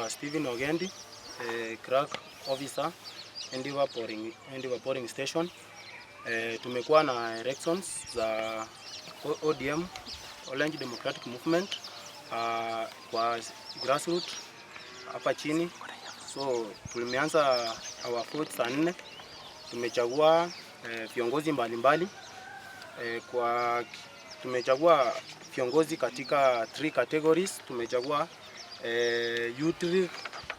Nkorokwa Stephen Ogendi, clerk officer Endiba polling Endiba polling station. Tumekuwa na elections za ODM, Orange Democratic Movement, kwa grassroot hapa chini. So tumeanza our vote saa nne, tumechagua viongozi mbalimbali kwa tumechagua viongozi katika three categories. Tumechagua Youth League,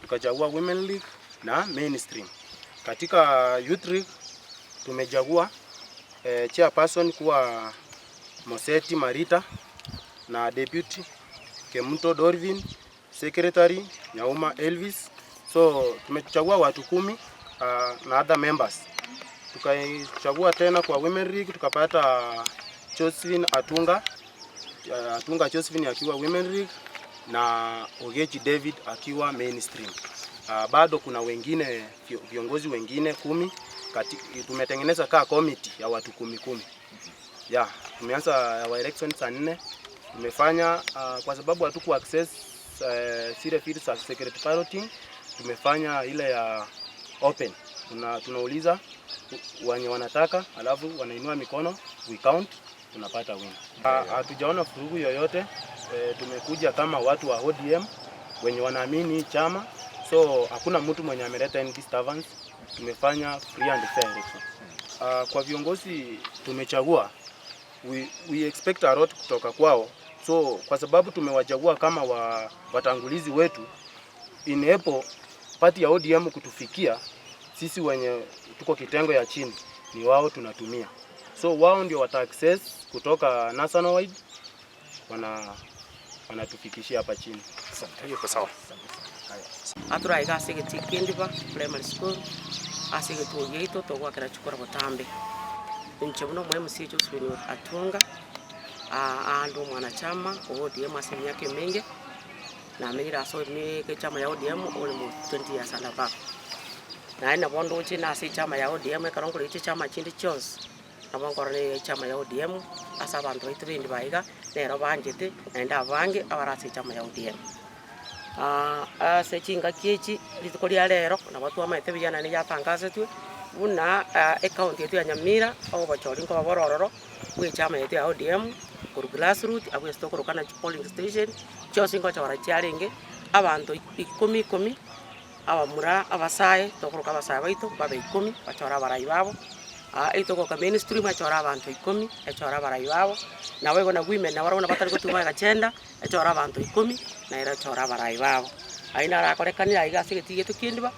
tukachagua Women League na Mainstream. Katika Youth League tumechagua chairperson kuwa Moseti Marita na deputy Kemunto Dorvin, secretary Nyauma Elvis. So tumechagua watu kumi na other members. Tukachagua tena kwa Women League tukapata Josephine Atunga, Atunga Josephine akiwa Women League na Ogechi David akiwa mainstream. Bado kuna wengine viongozi wengine kumi kati, tumetengeneza kaa committee ya watu kumi kumi. Yeah, tumeanza our election saa nne tumefanya kwa sababu hatuku access zile fields za secret balloting, tumefanya ile ya open. Tuna, tunauliza wenye wanataka alafu wanainua mikono, we count, tunapata win. Hatujaona vurugu yoyote. Tumekuja kama watu wa ODM wenye wanaamini hii chama, so hakuna mtu mwenye ameleta any disturbance. Tumefanya free and fair election. Kwa viongozi tumechagua we expect a lot kutoka kwao, so kwa sababu tumewachagua kama wa, watangulizi wetu, enable party ya ODM kutufikia sisi wenye tuko kitengo ya chini, ni wao tunatumia, so wao ndio wata access kutoka national wide wana wanatufikishia hapa chini. Asante, hiyo iko sawa. Aturaiga ase egetii ki'endiba primary school, ase egetuo giaito togwakera chikura botambe. Inche buna omo MC Josephine Atunga, aa ande omwanachama o ODM ase emiaka emenge, namenyire ase eme echama ya ODM almost 20 years and above. Naende nabo ndoche na ase echama ya ODM ekero nkoreta echama chinde chionsi, nabo nkorora echama ya ODM ase abanto baito ba endiba iga, nero banchete naende abange abare ase echama ya ODM. Ase chingaki echi, rituko ria rero, nabo twamaete buya naende yatangasetwe, buna ecounty yaito ya Nyamira, obochori nkoba bore ororo, bwa echama yaito ya ODM, korwa grassroot, abwo ase tokoroka na chipolling station, chionsi ngochora chiarenge, abanto ikomi ikomi, abamura abasae, tokoroka abasae baito babe ikomi, bachore abarai babo, etogoka mainstream echore abanto ikomi, echore abarai babo, naboigo na women nabarabwo nabatari gotuma egachenda. Echore abanto ikomi, na ere echore abarai babo. Ayio narakorekanire aiga ase egetii giaito ki'endiba,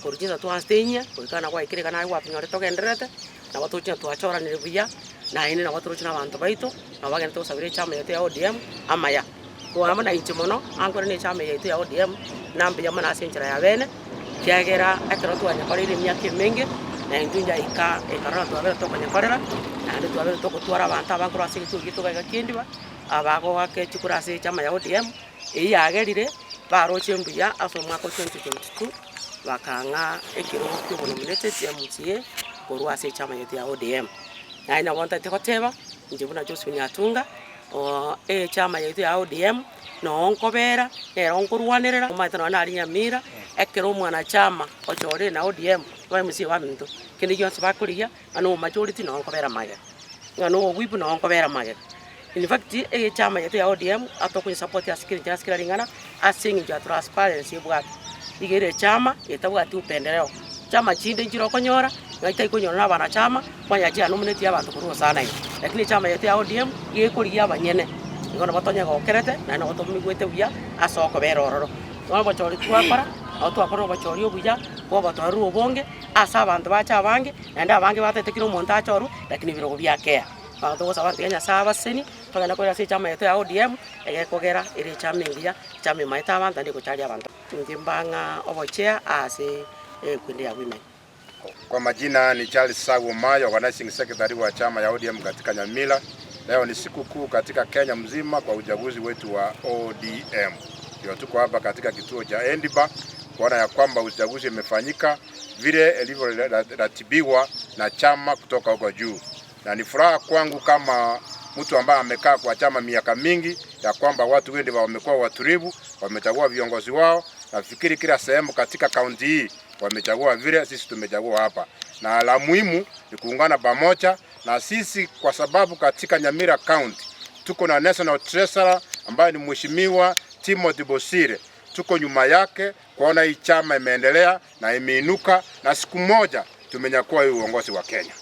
korwa chinsa twansete inyia, goika na gwaikire iga naye gwatonyorete togendererete, nabo tochia twachoranire buya, naende nabo toroche na abanto baito, nabo bagenderete gosabera echama yaito ya ODM amaya. Igo amo nainche mono, ankore na echama eye yaito ya ODM, na mbuya mono ase enchera ya bene, ekiagera ekero twanyekoreire emiaka emenge, na intwe njaika ekarora twabere tokonyekorera, naende twabere togotwara abanto abange korwa ase egetuo giaito iga iga ki'endiba. Abagoaka chikura ase echama ya ODM, eyio yagerire baroche mbuya ase omwaka o 2022, bakang'a ekerogo kia obonominated MCA korwa ase echama yaito ya ODM. Naende nabo ntagete goteba, inche buna Josephine Nyatunga, echama yaito ya ODM, noo nkobera, nero nkorwanerera, omanyete nonye nare Nyamira, ekero omwanachama ochorire na ODM, ba MCA baminto, kende gionsi bakorigia, ng'a na omajority noo nkobera magega, ng'a na obowip noo nkobera magega. In fact, echama yaito ya ODM atokoyesupport ase kera ase kera ring'ana ase eng'encho ya transparency ebwate. Iga ere echama etabwati upendeleo. Chama chinde nchire okonyora, ng'a tari konyora na abanachama, kwanyora chianomineti abanto korwa osana ime. Lakini echama yaito ya ODM, iga ekorigia abanyene, igo nabo tonyegokerete, naende nabo tomigwete buya ase okobera ororo. Bono obochori twakora, nabo twakora obochori obuya, bwa obotoereru obonge, ase abanto bache abange, naende abange batagete kera omonto achorwe, lakini ebirogo biakea. Bono togosaba tiga Nyasaye abasesenie, togende koira ase echama yaito ya ODM, egekogera ere echama engiya, echama emaete abanto naende egocharia abanto. Inche mbang'a obochea ase ekwende ya women. Kwa majina ni Charles Sagu Omayo, organizing secretary wa chama ya ODM katika Nyamira. Leo ni siku kuu katika Kenya mzima kwa uchaguzi wetu wa ODM. Ndio tuko hapa katika kituo cha Endiba kuona ya kwamba uchaguzi imefanyika vile ilivyoratibiwa na chama kutoka huko juu na ni furaha kwangu kama mtu ambaye amekaa kwa chama miaka mingi ya kwamba watu wengi wamekuwa watulivu, wamechagua viongozi wao. Nafikiri kila sehemu katika kaunti hii wamechagua vile sisi tumechagua hapa, na la muhimu ni kuungana pamoja na sisi, kwa sababu katika Nyamira County tuko na National Treasurer ambaye ni Mheshimiwa Timothy Bosire. Tuko nyuma yake kuona hii chama imeendelea na imeinuka, na siku moja tumenyakua hii uongozi wa Kenya.